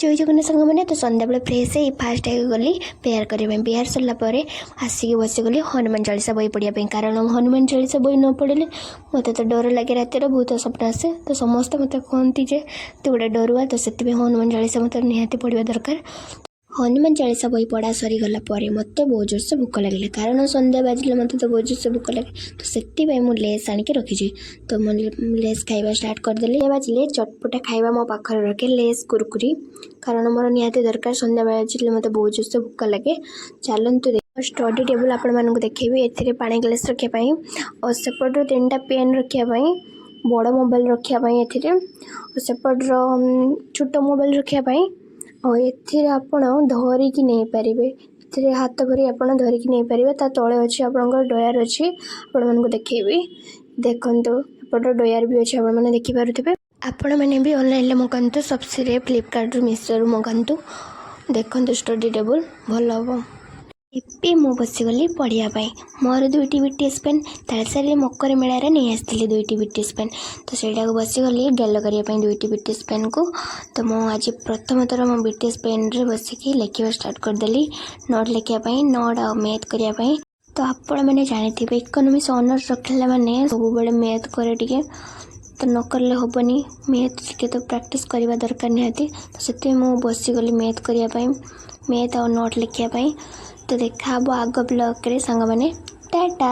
ଜୟ ଜଗନ୍ନାଥ ସାଙ୍ଗମାନେ। ତ ସନ୍ଧ୍ୟାବେଳେ ଫ୍ରେଶ୍ ହେଇ ଫାଷ୍ଟ ଆଗେ ଗଲି ପ୍ରେୟାର କରିବା ପାଇଁ। ପ୍ରେୟାର ସରିଲା ପରେ ଆସିକି ବସିଗଲି ହନୁମାନ ଚାଳିଶା ବହି ପଢ଼ିବା ପାଇଁ, କାରଣ ହନୁମାନ ଚାଳିଶା ବହି ନ ପଢ଼ିଲେ ମୋତେ ତ ଡର ଲାଗେ। ରାତିରେ ବହୁତ ସ୍ୱପ୍ନ ଆସେ। ତ ସମସ୍ତେ ମୋତେ କୁହନ୍ତି ଯେ ତୁ ଗୋଟେ ଡରୁଆ। ତ ସେଥିପାଇଁ ହନୁମାନ ଚାଳିଶା ମୋତେ ନିହାତି ପଢ଼ିବା ଦରକାର। ହନୁମାନ ଚାଳିଶା ବହି ପଢ଼ା ସରିଗଲା ପରେ ମୋତେ ବହୁତ ଜୋରସେ ଭୋକ ଲାଗିଲା, କାରଣ ସନ୍ଧ୍ୟା ବାଜିଲେ ମୋତେ ତ ବହୁତ ଜୋରସେ ଭୋକ ଲାଗେ। ତ ସେଥିପାଇଁ ମୁଁ ଲେସ୍ ଆଣିକି ରଖିଛି। ତ ମୁଁ ଲେସ୍ ଖାଇବା ଷ୍ଟାର୍ଟ କରିଦେଲି। ବାଜିଲେ ଚଟପଟା ଖାଇବା ମୋ ପାଖରେ ରଖେ, ଲେସ୍, କୁରକୁରି, କାରଣ ମୋର ନିହାତି ଦରକାର। ସନ୍ଧ୍ୟା ବାଜିଲେ ମୋତେ ବହୁତ ଜୋରସେ ଭୋକ ଲାଗେ। ଚାଲନ୍ତୁ, ଷ୍ଟଡି ଟେବୁଲ୍ ଆପଣମାନଙ୍କୁ ଦେଖେଇବି। ଏଥିରେ ପାଣି ଗ୍ଲାସ୍ ରଖିବା ପାଇଁ ଆଉ ସେପଟରୁ ତିନିଟା ପେନ୍ ରଖିବା ପାଇଁ, ବଡ଼ ମୋବାଇଲ୍ ରଖିବା ପାଇଁ ଏଥିରେ, ଆଉ ସେପଟର ଛୋଟ ମୋବାଇଲ୍ ରଖିବା ପାଇଁ। ଆଉ ଏଥିରେ ଆପଣ ଧରିକି ନେଇପାରିବେ। ଏଥିରେ ହାତ ଭରି ଆପଣ ଧରିକି ନେଇପାରିବେ। ତା ତଳେ ଅଛି ଆପଣଙ୍କର ଡ୍ରୟାର୍ ଅଛି, ଆପଣମାନଙ୍କୁ ଦେଖେଇବି। ଦେଖନ୍ତୁ, ଏପଟ ଡ୍ରୟାର୍ ବି ଅଛି, ଆପଣମାନେ ଦେଖିପାରୁଥିବେ। ଆପଣମାନେ ବି ଅନଲାଇନ୍ରେ ମଗାନ୍ତୁ, ସପ୍ସିରେ, ଫ୍ଲିପକାର୍ଟରୁ, ମିଶୋରୁ ମଗାନ୍ତୁ। ଦେଖନ୍ତୁ, ଷ୍ଟଡି ଟେବୁଲ୍ ଭଲ ହେବ। ଏବେ ମୁଁ ବସିଗଲି ପଢ଼ିବା ପାଇଁ। ମୋର ଦୁଇଟି ବିଟିଏସ୍ ପେନ୍, ତାଳସାରୀ ମକର ମେଳାରେ ନେଇ ଆସିଥିଲି ଦୁଇଟି ବିଟିଏସ୍ ପେନ୍। ତ ସେଇଟାକୁ ବସିଗଲି ଗେଲ କରିବା ପାଇଁ ଦୁଇଟି ବିଟିଏସ୍ ପେନ୍କୁ। ତ ମୁଁ ଆଜି ପ୍ରଥମ ଥର ମୋ ବିଟିଏସ୍ ପେନ୍ରେ ବସିକି ଲେଖିବା ଷ୍ଟାର୍ଟ କରିଦେଲି, ନୋଟ୍ ଲେଖିବା ପାଇଁ, ନୋଟ୍ ଆଉ ମ୍ୟାଥ୍ କରିବା ପାଇଁ। ତ ଆପଣମାନେ ଜାଣିଥିବେ, ଇକୋନୋମିକ୍ସ ଅନର୍ସ ରଖିଲା ମାନେ ସବୁବେଳେ ମ୍ୟାଥ୍ କରେ ଟିକେ। ତ ନ କଲେ ହେବନି, ମ୍ୟାଥ୍ ଟିକେ ତ ପ୍ରାକ୍ଟିସ୍ କରିବା ଦରକାର ନିହାତି। ତ ସେଥିପାଇଁ ମୁଁ ବସିଗଲି ମ୍ୟାଥ୍ କରିବା ପାଇଁ, ମ୍ୟାଥ୍ ଆଉ ନୋଟ୍ ଲେଖିବା ପାଇଁ। ତ ଦେଖା ହେବ ଆଗ ବ୍ଲଗ୍ରେ ସାଙ୍ଗମାନେ। ଟାଟା।